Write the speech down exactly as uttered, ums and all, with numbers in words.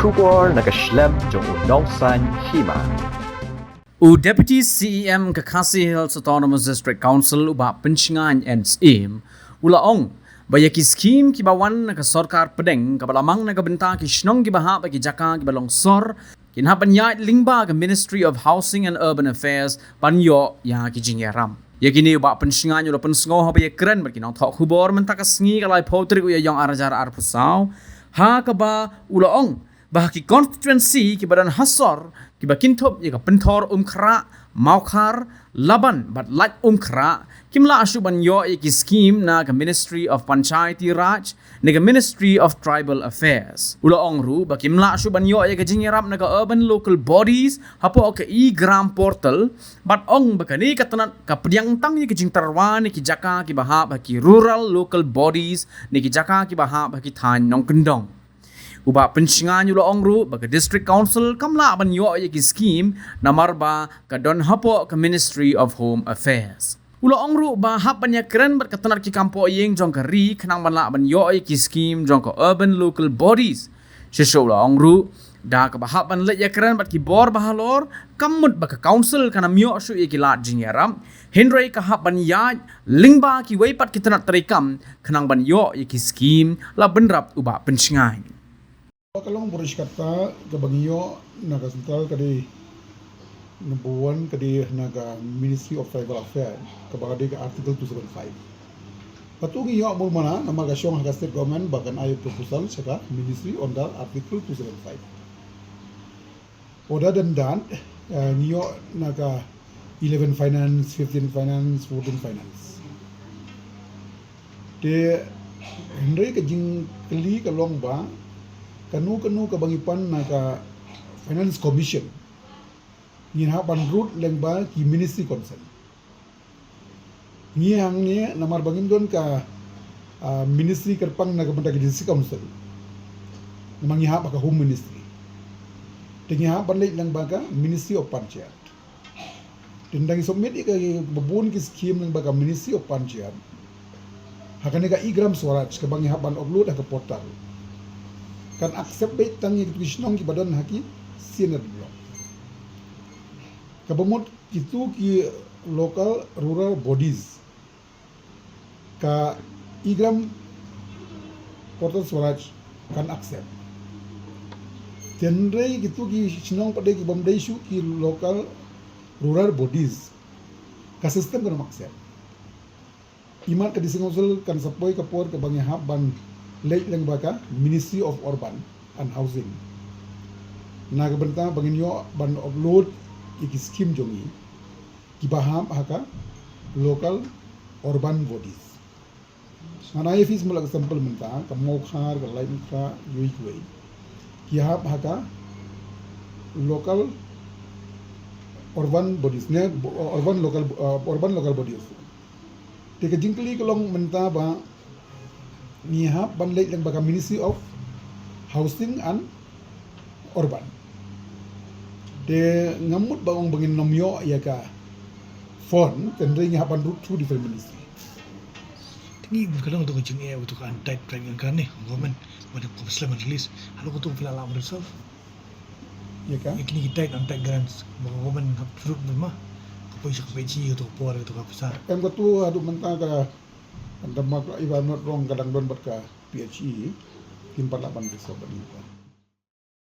Khubor na ka shlem jong u Nongsaiñ Hima. U Deputy C E M ka Khasi Hills Autonomous District Council, u Bah Pynshngain N Syiem, u la ong ba ïa ki skhim kiba wan na ka sorkar pdeng kaba la mang na ka bynta ki shnong kiba hap ha ki jaka kiba long sor, kin hap ban ïaid lyngba ka Ministry of Housing and Urban Affairs ban ïoh ïa ki jingïarap. Ïa kine u Bah Pynshngain u la pynsngew haba ïakren bad ki nongthoh khubor mynta ka sngi, ka laiphew tarik u Ïaïong arhajar arphew saw, ha kaba u la ong ba ha ki constituency kiba don ha sor, kiba kynthup ïa ka Pynthor Umkhrah, Mawkhar, Laban bad Laitumkhrah, kim lah shuh ban ïoh ïa ki skhim na ka Ministry of Panchayati Raj ne ka Ministry of Tribal Affairs. U la ong ruh ba kim lah shuh ban ïoh ïa ka jingïarap na ka Urban Local Bodies hapoh ka e-Gram portal, bad ong ba kane ka tnat ka pdiang tang ïa ka jingtyrwa na ki jaka kiba hap ha ki Rural Local Bodies ne ki jaka kiba hap ha ki thaiñ nongkyndong. U Bah Pynshngain u la ong ruh ba ka District Council kam lah ban ïoh ïa ki skhim namar ba ka don hapoh ka Ministry of Home Affairs. U la ong ruh ba hap ban ïakren bad ka tnat ki kam pohïing jong ka ri khnang ban lah ban ïoh ïa ki skhim jong ka Urban Local Bodies. Shisha u la ong ruh, da kaba hap ban leit ïakren bad ki bor bahalor, kam mut ba ka Council kan ym ïoh shuh ïa ki lad jingïarap, hynrei ka hap ban ïaid lyngba kiwei pat ki tnat treikam khnang ban ïoh ïa ki skhim, la bynrap u Bah Pynshngain. Ka long bor shi katta kaba ngi ïoh na ka central ka dei, number one ka dei na ka Ministry of Tribal Affairs, kaba ka dei ka Article two seven five. Katto ngi ïoh mul mana namar ka shong ha ka state government ba kan ai proposal sha ka Ministry under Article two seven five. Other than that, eh, ngi ïoh na ka eleven finance, fifteen finance, fourteen finance. Te hynrei ka jingkylli ka long ba kano kano kaba ngi pan na ka Finance Commission, ngi hap ban rut lyngba ki ministry concern. Ngi hangne namar ba ngim don ka, ah, ministry kyrpang na ka bynta ka District Council. Namar ngi hap ha ka Home Ministry. Te ngi hap ban leit lyngba ka Ministry of Panchayat. Te ynda ngi submit ïa kaba bun ki skhim lyngba ka Ministry of Panchayat, ha kane ka e-Gram Swaraj kaba ngi hap ban upload ha ka portal, kan accept beit tang ïa ki shnong kiba don ha ki C and R D block. Kaba mut kito ki local rural bodies, ka e-Gram Portal Swaraj kan accept. Te hynrei kito ki shnong pat de ki bym dei shuh ki local rural bodies, ka system kan ym accept. Imat ka District Council kan sa poi ka por kaba ngi hap ban leit lyngba ka Ministry of Urban and Housing. Na ka bynta ba ngin ïoh ban upload ïa ki skhim jong ngi kiba hap ha ka local urban bodies. Ngan ai ïa phi symbols example mynta, ka Mawkhar, ka Laitumkhrah, kiwei kiwei, ki hap ha ka local urban bodies ne, bo-, urban local, uh, urban local bodies. Te ka jingkylli ka long mynta ba ngi hap ban leit lyngba ka Ministry of Housing and Urban. Te ngam mut ba ong ba ngin nym ïoh ïa ka fund, te hynrei ngi hap ban rut through different ministry. Te ngi ka long to ka jingeh, to ka untied track, ka ne government, ba da ka slem release. Halo ko to phi la lah resolve ïa ka, ïa kine ki tied untied grants ba ka government hap rut ba ma ka poi sha ka PHE, to ka por, to ka pisa. Em, ka to haduh mynta ka, ynda ma ka, if I'm not wrong, ka dang don bad ka PHE, kim pat lah ban resolve bad ngi.